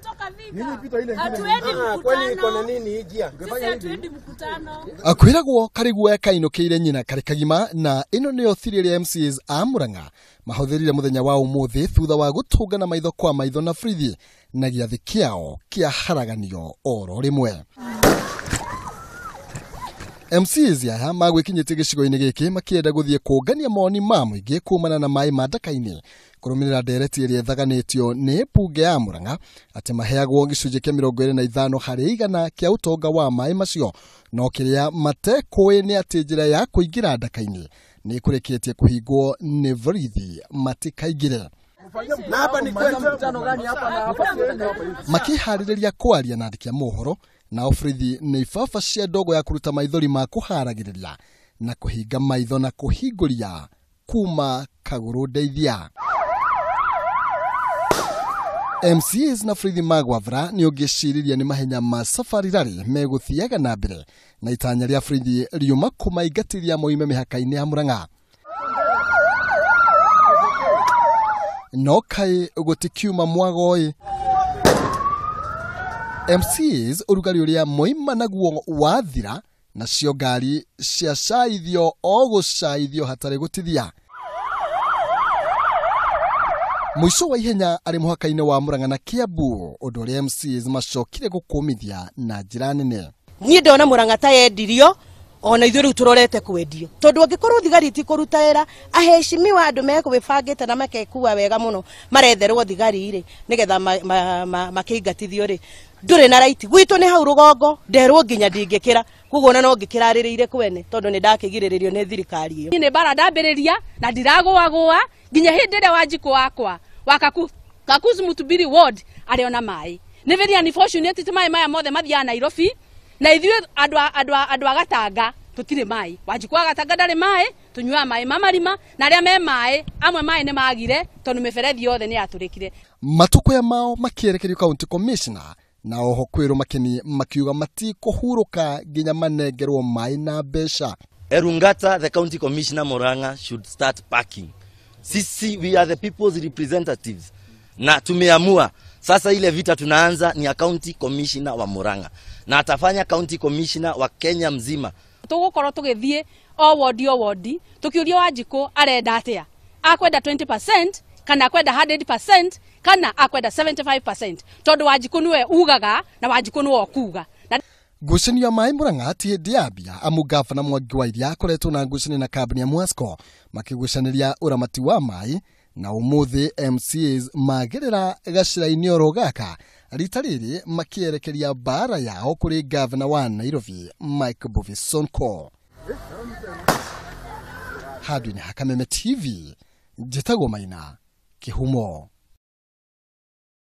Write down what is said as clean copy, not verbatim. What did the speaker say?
Tulitoka Thika. Hatuendi mkutano. Sisi hatuendi mkutano. Akwiragwo kariguo kainũkĩire nyina karĩ kagima na ĩno nĩyo thiri ĩrĩa MCAs a Murang'a mahũthĩrire mũthenya wa ũmũthĩ thutha wa gũtũngana maitho kwa maitho na borithi na gĩathĩ kĩao kĩa haraganio oro rĩmwe. MCAs aya magwĩkinyĩtie gĩcigo-inĩ gĩkĩ makĩenda gũthiĩ kũngania mawoni ma mũingĩ kumana na maĩ ma ndaka-inĩ kũrũmĩrĩra ndereti ĩrĩa ĩthaganĩtio nĩ mbunge ya Murang'a atĩ maheagwo gĩcunjĩ kĩa 25 harĩ igana kĩa ũtonga wa maĩ macio, no kĩrĩa matekũĩ nĩ atĩ njĩra ya kũingĩra ndaka-inĩ nĩ ĩkũrĩkĩtie kũhingwo nĩ borithi matikaingĩre. Makĩharĩrĩria kwaria na andĩki a mohoro nao borithi nĩ ibaba cia ndogo ya kũruta maithori ma kũharagĩrĩria na kũhinga maitho na kũhingũria kuma kagũrũ ndeithia. MCAs na borithi magwavra nĩ ũngĩciriria nĩ mahenya ma Safari Rally megũthiaga na mbere na itanya rĩa borithi riuma kũmaingatithia moime mĩhaka-inĩ ya Murang'a. No kaĩ gũtikiuma mwagoĩ. MCAs ũrugarĩ ũrĩa moima naguo wathira nacio ngari ciacaithio o gũcaithio hatarĩ gũtithia. Mũico wa ihenya arĩ mũhaka-inĩ wa Murang'a na Kiambu, ũndũ ũrĩa MCAs macokire gũkũmithia na njĩra nene. Niĩ ndona Murang'a ta yendirio ona ithuĩ rĩu tũrorete kwendio, tondũ angĩkorwo thigari ti kũruta wĩra, aheshimiwa andũ mekwĩbangĩte na makekua wega mũno maretherwo thigari rĩ nĩgetha makĩingatithio rĩ, ndũrĩ na right. Gwitũ nĩ hau rũgongo nderwo nginya ndingĩkĩra, koguo ona no ngĩkĩrarĩrĩire kwene tondũ nĩ ndakĩgirĩrĩrio nĩ thirikari ĩyo. Niĩ nĩ mbara ndambĩrĩria na ndiragũagũa nginya hĩndĩ ĩrĩa Wanjikũ wakwa wa Kakuzu Mutubiri ward arĩ ona maĩ. Nĩ very unfortunate ti maĩ maya mothe mathiaga Nairobi na ithuĩ andũ a Gatanga tũtirĩ maĩ. Wanjikũ wa Gatanga ndarĩ maĩ, tũnyuaga maĩ ma marima na arĩa me maĩ amwe maĩ nĩ magire tondũ mĩberethi yothe nĩ yatũrĩkire. Matukũ mao makĩerekerio county commissioner na oho kwĩrwo makeni makiuga matikũhurũka nginya manengerwo maĩ na mbeca. Erungata, the county commissioner Murang'a, should start packing. Sisi, we are the people's representatives na tumeamua sasa ile vita tunaanza ni ya county commissioner wa Murang'a na atafanya county commissioner wa Kenya mzima. Tũgũkorwo tũgĩthiĩ o wodi o wodi tũkĩũria Wanjikũ arenda atĩa, akwenda 20% kana akwenda 100% kana akwenda 75%, tondũ Wanjikũ nĩwe ugaga na Wanjikũ nĩwe ũkuga. Ngucanio ya maĩ Murang'a ti hĩndĩ yambia, amu gavana Mwangi wa Iria akoretwo na ngucanio na kambuni ya Mwasco makĩgucanĩria ũramati wa maĩ, na ũmũthĩ MCAs magerera gacĩra-inĩ oro gaka rita rĩrĩ makĩerekeria mbara yao kũrĩ gavana wa Nairobi Mike Mbuvi Sonko. Handũ-inĩ ha Kameme TV, njĩtagwo Maina Kĩhumo.